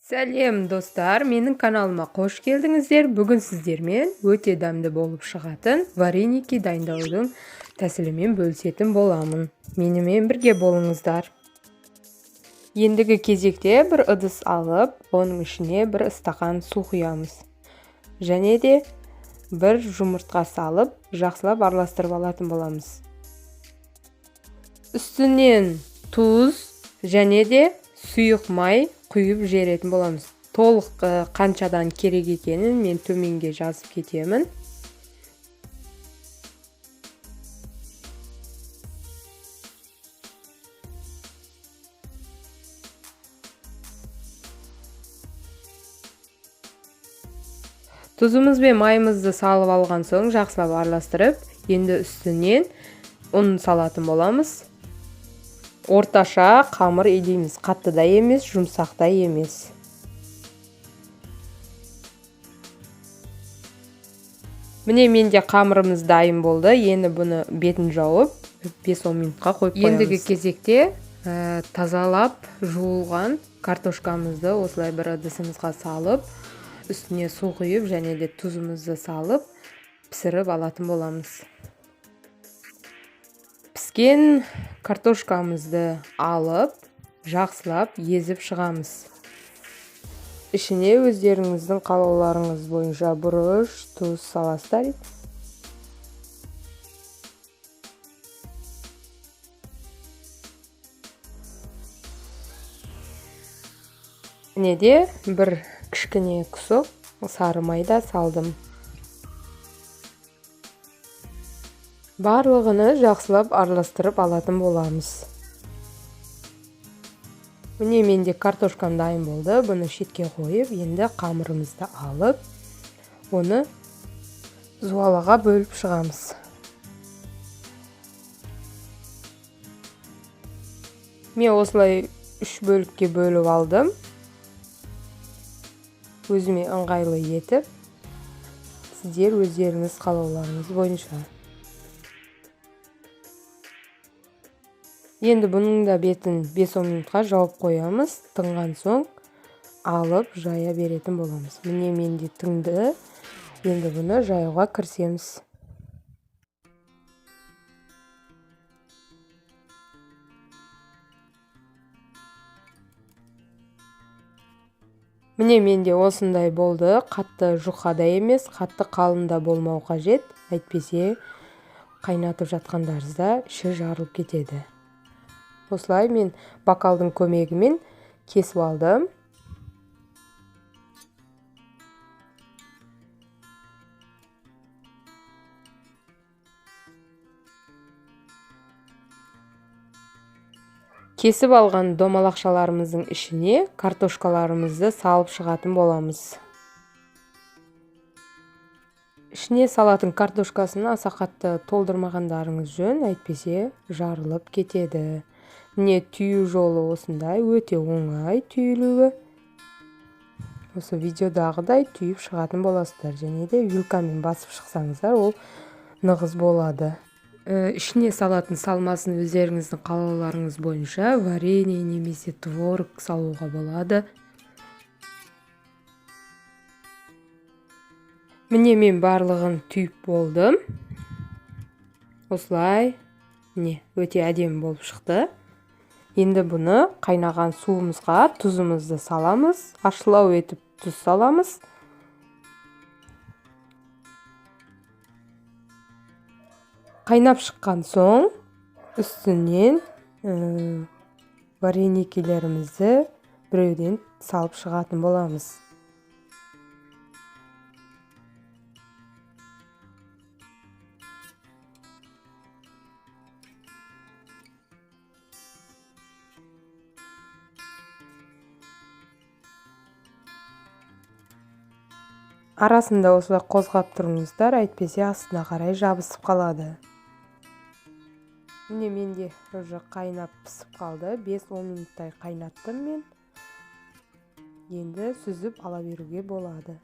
Сәлем достар, менің каналыма қош келдіңіздер. Бүгін сіздермен өте дәмді болып шығатын вареники дайындаудың тәсілімен бөлісетін боламын. Менімен бірге болыңыздар. Ендігі кезекте бір ыдыс алып, оның ішіне бір стақан су құямыз. Және де бір жұмыртқа салып, жақсылап араластырып алатын боламыз. Үстінен тұз және де сұйық май құйып жіберетін боламыз. Толық қаншадан керек екенін мен төменге жазып кетемін. Тұзымыз бен майымызды салып алған соң жақсылап араластырып, енді үстінен ұн салатын боламыз. Орташа қамыр илейміз, қатты да емес, жұмсақ та емес. Міне менде қамырымыз дайын болды. Енді бұны бетін жауып 5-10 минутқа қойып қоямыз. Ендігі кезекте тазалап жуылған картошкамызды осылай бір ыдысымызға салып, үстіне су құйып және де тұзымызды салып пісіріп алатын боламыз. Піскен картошкамызды алып, жақсылап езіп шығамыз. Ішіне өздеріңіздің қалауларыңыз бойынша бұрыш, тұз саласыздар. Міне де бір кішкене кусок сары май да салдым. Барлығыны жақсылап араластырып алатын боламыз. Міне менде картошкам дайын болды. Бұны шетке қойып, енді қамырымызды алып, оны зуалаға бөліп шығамыз. Мен осылай 3 бөлікке бөліп алдым. Өзіме ыңғайлы етіп, сіздер өздеріңіз қалауларыңыз бойынша. Енді бұның да бетін 5-10 минутқа жауып қоямыз. Тынған соң алып жая беретін боламыз. Міне менде тынды. Енді бұны жаюға кірісеміз. Міне менде осындай болды. Қатты жұқа да емес, қатты қалын да болмау қажет. Әйтпесе қайнатып жатқандарыңызда іші жарылып кетеді. Осылай мен бокалдың көмегімен кесіп алдым. Кесіп алған домалақшаларымыздың ішіне картошкаларымызды салып шығатын боламыз. Ішіне салатын картошкасын аса қатты толтырмағандарыңыз жөн, әйтпесе жарылып кетеді. Міне түю жолы осындай, өте оңай түйілуі. Осы видеодағыдай түйіп шығатын боласыздар. Және де вилкамен басып шықсаңыздар, ол нығыз болады. Ішіне салатын салмасын өздеріңіздің қалауларыңыз бойынша варенье немесе творог салуға болады. Міне мен барлығын түйіп болдым. Осылай, міне өте әдемі болып шықты. Енді бұны қайнаған суымызға тұзымызды саламыз, ашылау етіп тұз саламыз. Қайнап шыққан соң үстінен вареникелерімізді біреуден салып шығатын боламыз. Арасында осылай қозғап тұрыңыздар, әйтпесе астына қарай жабысып қалады. Міне менде уже қайнап пісіп қалды. 5-10 минуттай қайнаттым мен. Енді сүзіп ала беруге болады.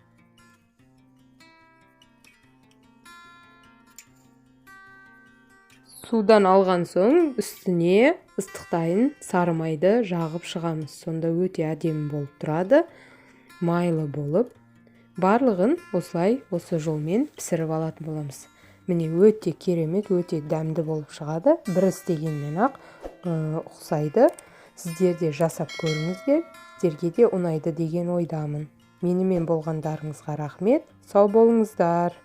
Судан алған соң үстіне ыстықтайын сары майды жағып шығамыз. Сонда өте әдемі болып тұрады, майлы болып. Барлығын осылай, осы жолмен пісіріп алатын боламыз. Міне, өте керемет, өте дәмді болып шығады. Бір істегеннен ақ ұқсайды. Сіздер де жасап көріңіздер, сіздерге де ұнайды деген ойдамын. Менімен болғандарыңызға рахмет, сау болыңыздар.